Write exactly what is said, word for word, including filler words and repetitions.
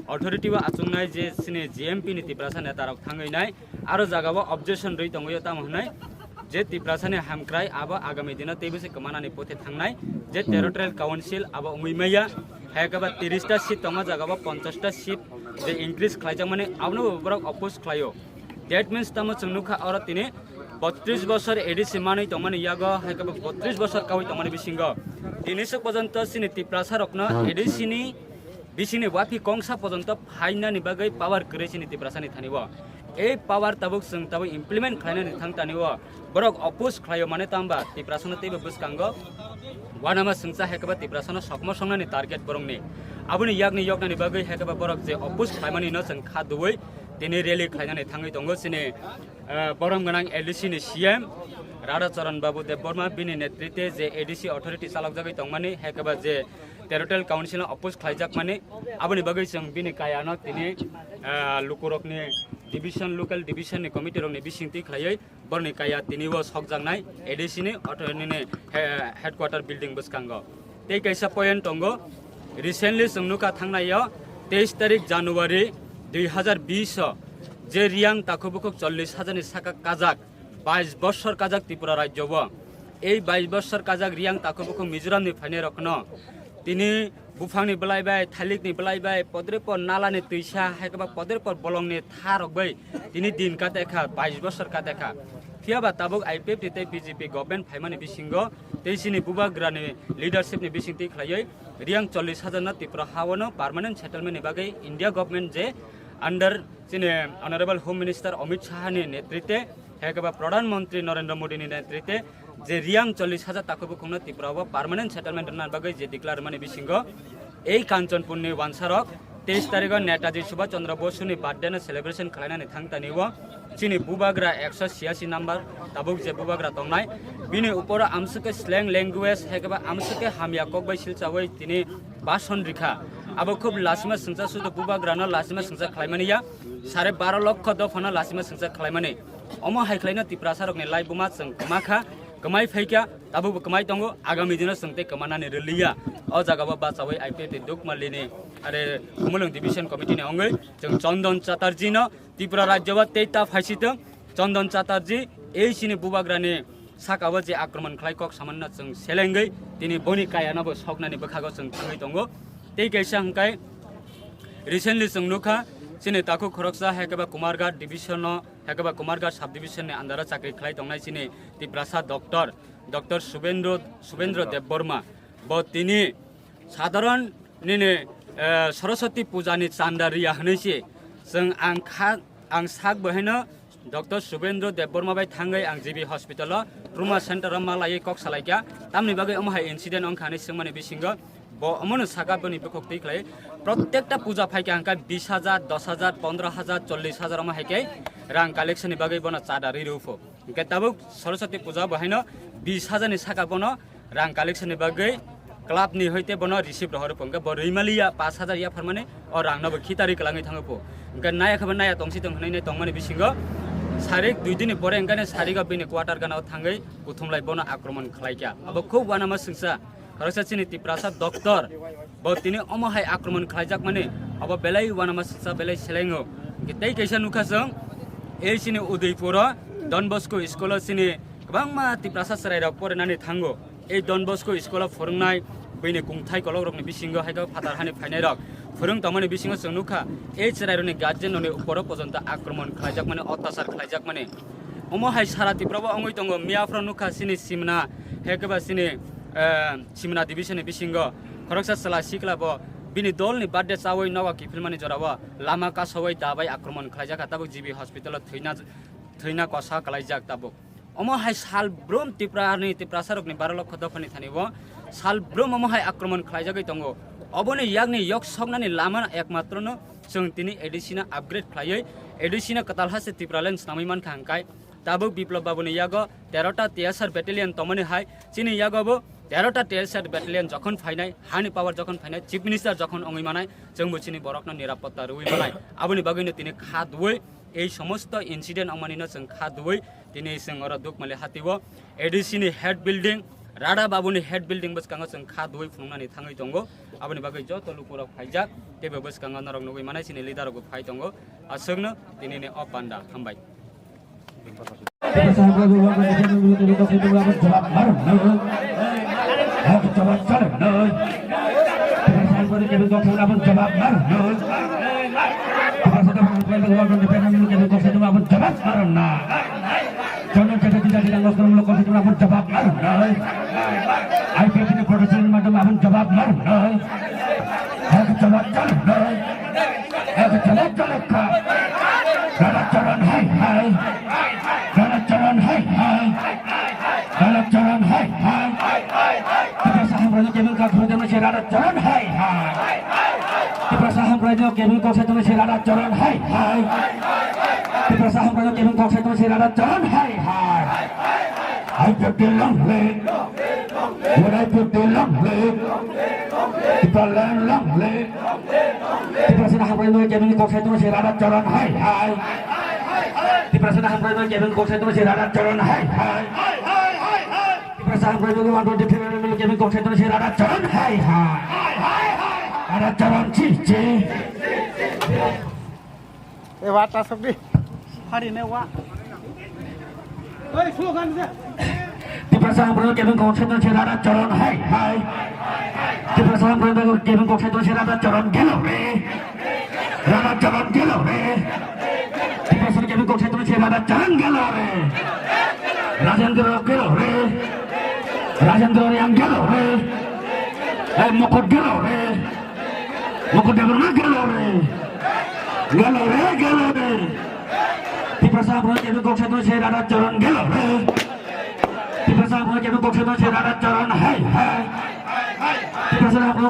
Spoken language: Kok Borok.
Authority o achungnai je chini G M P ni Tiprasa neta rok thangwi nai, aro jaga o objection rwi tongwi tamo hwnwi je Tiprasa ni hamkrai abo agami dino teibo se kwmanani poti thangnai, je territorial council abo wngwi maya, hai khe ba tiris ta seat tongma jaga o ponchash ta seat je increase khlaijak mani abono bo borok oppose khlaio. That means tamo chwng nukha oro tini botris bosor A D C manwi tongmani yago, hai khe bo botris bosor kawi tongmani bisingo tini swk pojonto chini Tiprasa rokno A D C ni bisingni wapi kongsa pojonto phainani bagwi power kwrwi chini Tiprasani thani o. Ei power tabuk chwng tabuk implement khlainani thang tani o. Borok oppose khlaio mane tamba Tiprasano teibo bwskango uanama swngcha, hai khe ba Tiprasano sokmo songnani target borokni. Aboni yakni yoknani bagwi hai khe ba borok je oppose khlaimani no chwng kha duwi tini rally khlainani thangwi tongo chini, eh, borom gwnang A D C ni C M Radha Charan Babu Debbarma bini netrite je A D C authority chalokjagwi tongmani, hai khe ba je territorial council no oppose khlaijakmani, aboni bagwi chwng bini kayano tini, ah, lukurokni division, local division ni committee rokni bisingtwi khlaiwi borokni kaya tini o sokjaknai A D C ni authority ni he-, headquarter building bwskango. Tei kaisa point tongo, recently chwng nukha thangnaio teis tarik January dui hazar bish o je Riyang takhuk bukhuk chollish hajar ni saka kajak, bais bosor kajak Tripura rajyo o. Ei bais bosor kajak Riyang takhuk bukhuk Mizoram ni phainai rokno tini buphangni belai bai, thailikni belai bai, podrepor nalani twisa, hai khe ba podrepor bolongni tha rok bai tini din kate kha, bais bosor kate kha. Phiya ba tabuk I P F T tei B J P government phaimani bisingo tei chini bubagrani leadership ni bisingtwi khlaiwi Riyang chollish hajar no Tripura ha-o no permanent settlement ni bagwi India government je under chini Honorable Home Minister Amit Shah ni netrite, hai khe ba Pradhan Mantri Narendra Modi ni netrite je Riyang chollish hajar takhuk bukhukno Tripura o permanent settlement rwna bagwi je declare mani bisingo ei Kanchanpur ni wansarok teis tarigo Netaji Subhash Chandra Bosu ni birthday no celebration khlainani thang tani o chini bubagra ekso chhiyasi number tabuk je bubagra tongnai, bini uporo amswk khe slang language hai khe ba amswk khe hamya kok bai silchawi tini bhasan rikha. Abo khub lasima swngcha sudu bubagrano lasima swngcha khlaimani ya, sare baro lokho dophano lasima swngcha khlaimani. Omo hai khlaino Tiprasa rokni laibuma chwng kwma kha, kwmai phaikha, tabukbo kwmai tongo, agami dino chwng tei kwmanani rwliya. O jagao bachawi I P F T Dukmalini are Khumulwng Division Committee ni wngwi chwng Chandan Chatterjee no Tripura rajyo o tei ta phaisitwng. Chandan Chatterjee ei chini bubagrani sakao je akromon khlai kok samanna chwng selengwi tini boni kayano bo soknani bwkhago chwng thangwi tongo. Tei kaisa hwnkhe recently chwng nukha chini takhuk khoroksa hai khe ba Kumarghat division no, hai khe ba Kumarghat sub division ni under o chakri khlai tongnai chini Tiprasa doctor, Doctor Subendro, Subendro Debbarma. Bo tini sadharon nini, eh, Saraswati puja ni chanda riya hwnwi se chwng ang kha, ang sak bo haino Doctor Subendro Debbarma bai thangwi ang G B hospital o trauma center o malaiwi kok salaikha. Tamni bagwi omo hai incident wngkha hwnwi swngmani bisingo bo omono saka boni bukhuk twi khlai. Prottekta puja phaikha hwnkhe bis hajar, dos hajar, pondro hajar, chollish hajar omo hai khe rang collection ni bagwi bono chada rwi rw pho. Hwnkhe tabuk Saraswati puja bo haino bis hajar ni saka bono rang collection ni bagwi club ni hoite bono receive rohor pho. Hwnkhe bo rwimaliya pash hajar yapharmani o rang no bo khitari kwlangwi thangwi pho. Hwnkhe naya khe bo naya tongsi tong hwnwi nai tongmani bisingo sarik dui din ni pore hwnkhe sarik o bini quarter gana o thangwi kuthumlai bono akromon khlaikha. Abo khub uanama swngsa. Khoroksa chini Tiprasa doctor, bo tini omo hai akromon khlaijakmani, abo belai uanama swngsa, belai selengo. Hwnkhe tei kaisa nukha chwng, ei chini Udaipur o Don Bosco school o chini kwbangma Tiprasa chwrairok porinani thango. Ei Don Bosco school o phwrwngnai buini kungthai kolokrokni bisingo hai khe phatar hani phainairok phwrwng tongmani bisingo chwng nukha, ei chwrairokni guardian rokni uporo pojonto akromon khlaijakmani, ottachar khlaijakmani. Omo hai sara Tripura o wngwi tongo, miyaphoro nukha chini Simna, hai khe ba chini, eh, Simna division ni bisingo khoroksa chwla sikla bo bini dol ni birthday chawi nogo kiphilmani jora o lama kasawi dabai akromon khlaijak kha, tabuk G B hospital o thwina, thwina kosa kwlaijak tabuk. Omo hai sal brum Tripura ni Tiprasa rokni baro lokho dophani thani o sal brum omo hai akromon khlaijagwi tongo. Oboni yakni yok soknani lama ekmatrono chwng tini A D C no upgrade khlaiwi A D C no kwtal haste Tipraland swnamwi mankha hwnkhe. Tabuk Biplop Babuni yago terota T S R battalion tongmani hai, chini yago bo terota T S R battalion jokhon phainai, hani power jokhon phainai, Chief Minister jokhon wngwi manai, chwngbo chini borokno nirapotta rwwi manai. Aboni bagwino tini kha duwi ei somosto incident wngmanino chwng kha duwi tini chwng oro Dukmali hatio A D C ni head building, Radha Babuni head building bwskango chwng kha duwi phunuknani thangwi tongo. Aboni bagwi joto lukurok phaijak, teibo bwskango norok nugwi manai chini leader rokbo phai tongo. Aswkno tinini o panda. Hambai. Jabab marunai. I P F ni protection madam abun jabab marunai. Ek jabab marunai. Ek jabab jalekha. Rana Charan hai hai. Rana Charan hai hai. Rana Charan hai hai. Tiprasa Hamrani kebeng kha khurui tongma se Rana Charan hai hai. Tiprasa Hamrani kebeng kok sai tongma se Rana Charan hai hai. Tiprasa Hamrani kebeng kok sai tongma se Rana Charan hai hai. I P F T long live. What I P F T long live. Tipraland long live. Tiprasani hamrani kebeng kok sai tongma se Rana Charan hai hai. Tiprasani hamrani kebeng kok sai tongma se Rana Charan hai hai. Tiprasa hamrani one twenty-five kebeng kok sai tongma se Rana Charan hai hai. Rana Charan chi chi. E wa tasok di. Hari ne wa. Oi, slogan se. Tiprasa hamrani kebeng kok sai tongma se Rana Charan hai hai. Tiprasa hamrani kebeng kok sai tongma se Rana Charan gelo re. Rana Charan gelo re. Tiprasa kebeng kok sai tongma se Rana Charan gelo re. Rajendra gelo re. Rajendra Reang gelo re. Ei Mukut gelo re. Mukut Debbarma gelo re. Gelo re, gelo re. Tiprasa hamrani kebeng kok sai tongma se Rana Charan gelo re. Tiprasa hamrani kebeng kok sai tongma se Rana Charan hai hai. Tiprasa hamrani